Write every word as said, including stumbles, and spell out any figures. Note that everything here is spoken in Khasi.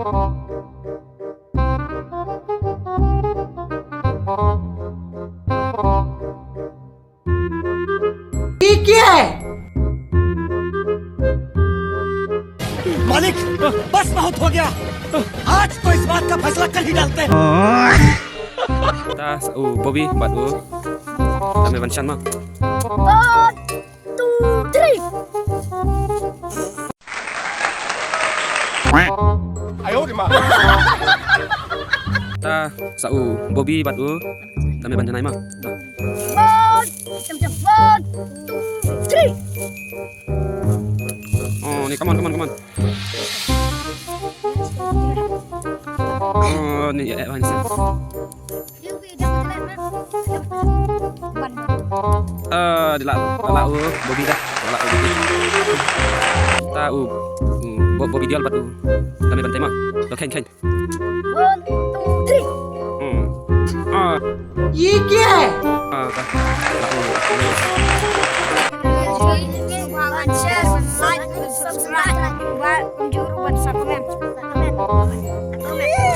ये क्या है? मालिक, बस बहुत हो गया। आज तो इस बात का फैसला कर ही डालते हैं। Ta sa u Bobby bad u Tame Ban Shan ma. One, two, three. Ta sa u Bobby bad u Tame Ban Janai ma. One, jump, jump. One, two, three. Oh, ni, come on, come on, come on. Oh, ni, eh, eh, ni. Ah, di la, la u Bobby dah. La u Bobby. Ta u, u, Bo-, Bobby Diol bad u Tame Ban Tema. To khein, khein. One, two, three. Hmm. Ah. ये क्या है? Ah, ta. La u. Share, like, subscribe. Comment. Comment. Comment. Comment.